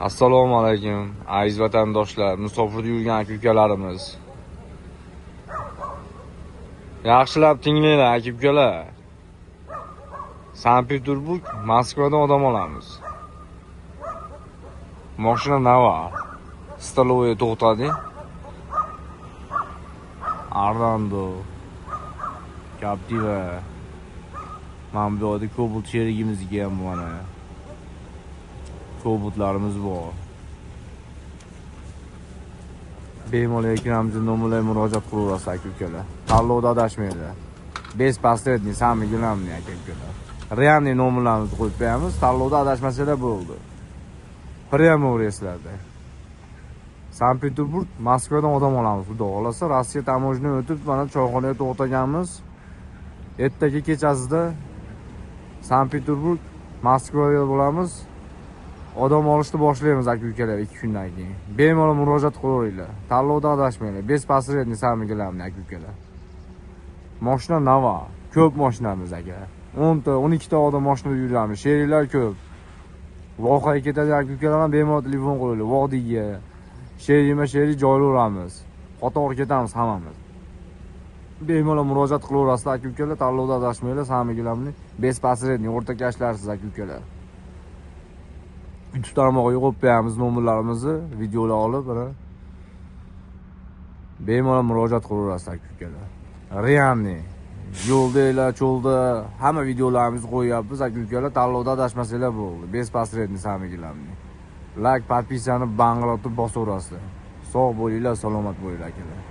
Assalomu alaykum, aziz vatandoshlar, musofirda yurgan aka-ukalarimiz. Yaxshilab tinglanglar, aka-ukalar. Sankt-Peterburg, Moskvadan odam olamiz. Mashina Nava. Stolovoy to'xtadi. Arlando, Captiva. Mana bu yerda Cobalt sherigimizga ham mana. Cobaltlarimiz bor. Bemalol ekranimizga nomerlarga murojaat qilaverasiz, aka-ukalar. Tanlovda adashmanglar. Без посредник, самый главный, aka-ukalar. Реальный nomerlarimizni qo'yib qo'yamiz, tanlovda adashmasanglar bo'ldi. Прямо reyslarda. Sankt-Peterburg, Moskvadan odam olamiz, xudo xolasa. Rossiya таможня o'tib, mana choyxonaga to'xtaganmiz. Ertaga kechasida Sankt-Peterburg, Moskvaga bo'lamiz. Odam olishni boshlaymiz, aka-ukalar, 2 kundan keyin. Bemalol murojaat qilaveringlar. Tanlovda adashmanglar. Без посредник, самый главный, aka-ukalar. Mashina Nava. Ko'p mashinamiz, aka. 10 ta, 12 ta odam mashinada yuramiz. Sheriklar ko'p. Vohaga ketadigan aka-ukalar ham bemalol telefon qo'yinglar. Vodiyga, sherikma sherik joylayveramiz. Qator ketamiz hammamiz. Bemalol murojaat qilaverasizlar, aka-ukalar, tanlovda adashmanglar, самый главный, без посредник, o'rtakashlarsiz, aka-ukalar. YouTube tarmog'iga qo'yib qo'yamiz nomerlarimizni, videolar olib, mana. Bemalol murojaat qilaverasiz, aka-ukalar. Реальный. Yo'ldagilar, cho'lda hamma videolarimizni qo'yyapmiz, aka-ukalar, tanlovda adashmasanglar bo'ldi. Без посредник, самый главный. Like, подписani banglatib bosaverasizlar. Sog' bo'linglar, salomat bo'linglar, akalar.